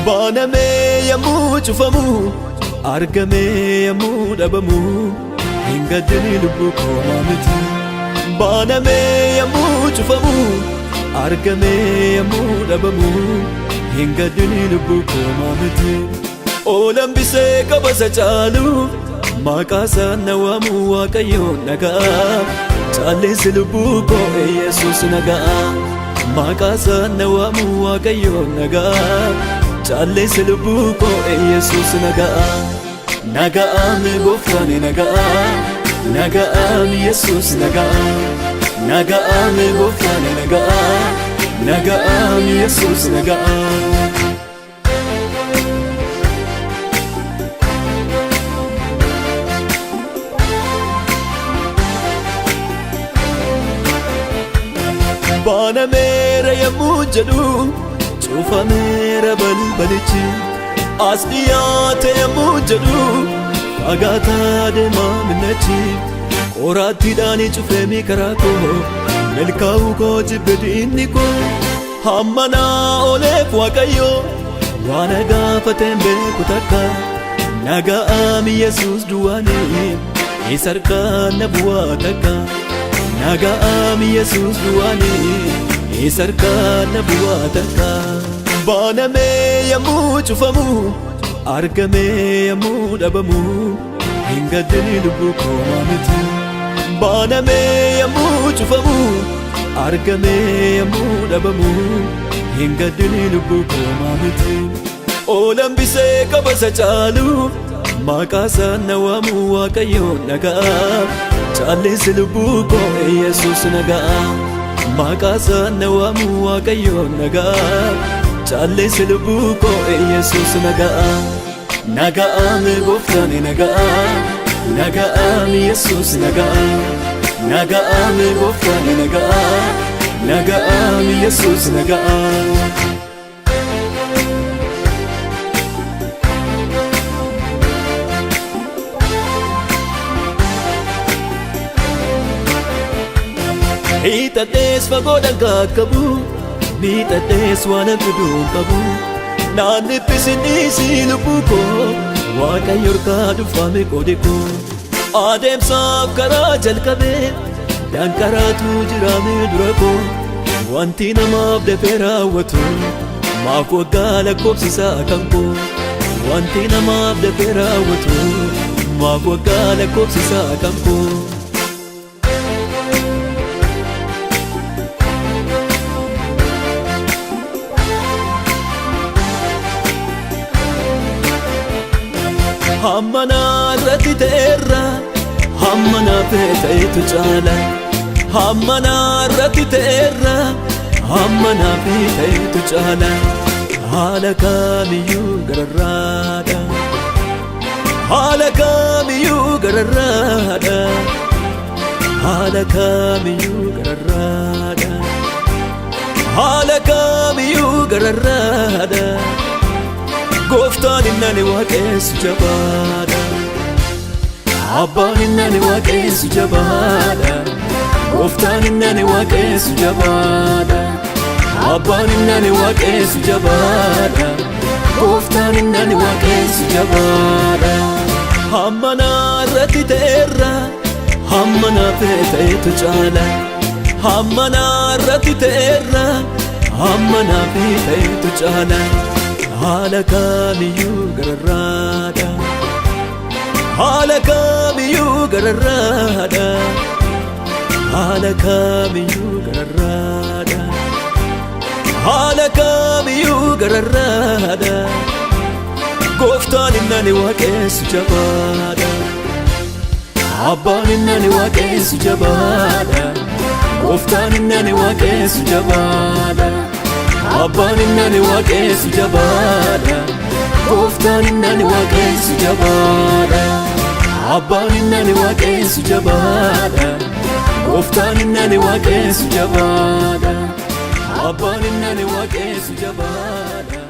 Banamee yommuu cufamu, argamee yommuu dhabamu, hin gaddini lubbuu koo miti. Banamee yommuu cufamu, argamee yommuu dhabamu, hin gaddini lubbuu koo miti. Oolan bisee qabasa caalu, maqaa isaan na waamu Waaqayyoon nagaa. Caalleessi lubbuu koo Yesuus nagaa. Maqaa isaan na waamu Waaqayyoon nagaa. Caalleessi lubbuu koo Yesuus nagaa. Naga'aan gooftaan nagaa. Naga'aan Yesuus nagaa. Naga'aan gooftaan nagaa. Naga'aan Yesuus nagaa. Banameera yommuu jedhu, cufameera balbalichi. As dhiyaate yommuu jedhu, fagaataa deemaa minnachi. Qoraattiidhaan cufeemi karaa koo, milkaa'uu koo jibbe diinni koo. Hamma naa ooleef Waaqayyo waan gaafateen beeku takka. Naga'aami Yesuus duwwaanii, isa harkaan na bu'aa takka. Naga'aami Yesuus duwwaanii, isa harkaan na bu'aa takka. Banamee yommuu cufamu, argamee yommuu dhabamu, hin gaddini lubbuu koo miti. Banamee yommuu cufamu, argamee yommuu dhabamu, hin gaddini lubbuu koo miti. Oolan bisee qabasa caalu, maqaa isaan na waamu Waaqayyoon nagaa. Caalleessi lubbuu koo Yesuus nagaa. Maqaa isaan na waamu Waaqayyoon nagaa. Caalleessi lubbuu koo Yesuus nagaa. Naga'aan gooftaan nagaa. Naga'aan Yesuus nagaa. Naga'aan gooftaan nagaa. Naga'aan Yesuus nagaa. Hiixadhees fagoodhaan qaqqabu, miixadhees waan fiduun qabu. Naan dhiphisinniisi lubbuu koo, Waaqayyo harkaa dhufame qoode koo. Adeemsaaf karaa jalqabee, danqaraatu jiraame dura koo. Wanti namaaf dafee raawwatu, maaf waggaa lakkoofsisaa kan koo. Wanti namaaf dafee raawwatu, maaf waggaa lakkoofsisaa kan koo. Hamma naa irratti ta'eerra, hamma naaf ta'etu caala. Hamma naa irratti ta'eerra, hamma naaf ta'etu caala. Haala kamiyyuu gararraadha. Haala kamiyyuu gararraadha. Haala kamiyyuu gararraadha. Haala kamiyyuu gararraadha. Gooftaan inni ani waaqessu jabaadha. Abbaan inni ani waaqessu jabaadha. Gooftaan inni ani waaqessu jabaadha. Abbaan inni ani waaqessu jabaadha. Gooftaan inni ani waaqessu jabaadha. Hamma naa irratti ta'eerra, hamma naaf ta'etu caala. Hamma naa irratti ta'eerra, hamma naaf ta'etu caala. Haala kamiyyuu gararraadha. Haala kamiyyuu gararraadha. Haala kamiyyuu gararraadha. Haala kamiyyuu gararraadha. Gooftaan inni ani waaqessu jabaadha. Abbaan inni ani waaqessu jabaadha. Gooftaan inni ani waaqessu jabaadha. Abbaan inni ani waaqessu jabaadha. Gooftaan inni ani waaqessu jabaadha. Abbaan inni ani waaqessu jabaadha. Gooftaan inni ani waaqessu jabaadha. Abbaan inni ani waaqessu jabaadha.